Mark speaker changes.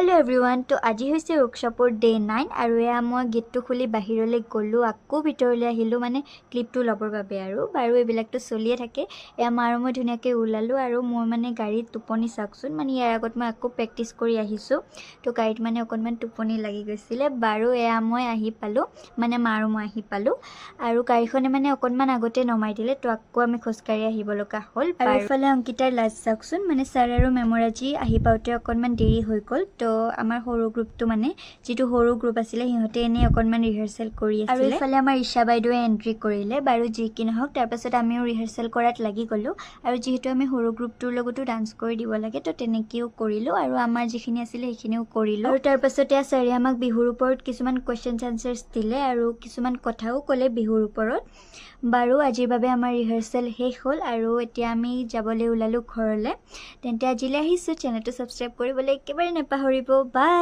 Speaker 1: Hello' everyone, তো আজি হৈছে ৱৰ্কশ্বপৰ ডে 9 আৰু এয়া মই গেটটো খুলি বাহিৰলৈ গ'লোঁ, আকৌ ভিতৰলৈ আহিলোঁ, মানে ক্লিপটো ল'বৰ বাবে। আৰু বাৰু এইবিলাকতো চলিয়ে থাকে। এয়া মা আৰু মই ধুনীয়াকৈ ওলালোঁ আৰু মোৰ মানে গাড়ীত টোপনি চাওকচোন, মানে ইয়াৰ আগত মই আকৌ প্ৰেক্টিচ কৰি আহিছোঁ, তো গাড়ীত মানে অকণমান টোপনি লাগি গৈছিলে। বাৰু এয়া মই আহি পালোঁ, মানে মা আৰু মই আহি পালোঁ আৰু গাড়ীখনে মানে অকণমান আগতে নমাই দিলে, তো আকৌ আমি খোজকাঢ়ি আহিব লগা হ'ল। আৰু এইফালে অংকিতাৰ লাজ চাওকচোন, মানে ছাৰ আৰু মেমৰ আজি আহি পাওঁতে অকণমান দেৰি হৈ গ'ল। তো আমাৰ সৰু গ্ৰুপটো, মানে যিটো সৰু গ্ৰুপ আছিলে, সিহঁতে এনেই অকণমান ৰিহাৰ্চেল কৰি আছিলে। আৰু এইফালে আমাৰ ঈশা বাইদেৱে এণ্ট্ৰি কৰিলে। বাৰু যি কি নহওক, তাৰপাছত আমিও ৰিহাৰ্চেল কৰাত লাগি গ'লোঁ আৰু যিহেতু আমি সৰু গ্ৰুপটোৰ লগতো ডান্স কৰি দিব লাগে, তো তেনেকৈও কৰিলোঁ আৰু আমাৰ যিখিনি আছিলে সেইখিনিও কৰিলোঁ। আৰু তাৰপাছতে ছাৰে আমাক বিহুৰ ওপৰত কিছুমান কুৱেশ্যনছ আনচাৰ্ছ দিলে আৰু কিছুমান কথাও ক'লে বিহুৰ ওপৰত। বাৰু আজিৰ বাবে আমাৰ ৰিহাৰ্চেল শেষ হ'ল আৰু এতিয়া আমি যাবলৈ ওলালোঁ ঘৰলৈ। তেন্তে আজিলৈ আহিছোঁ। চেনেলটো ছাবস্ক্ৰাইব কৰিবলৈ একেবাৰে নাপাহৰিব। বাই।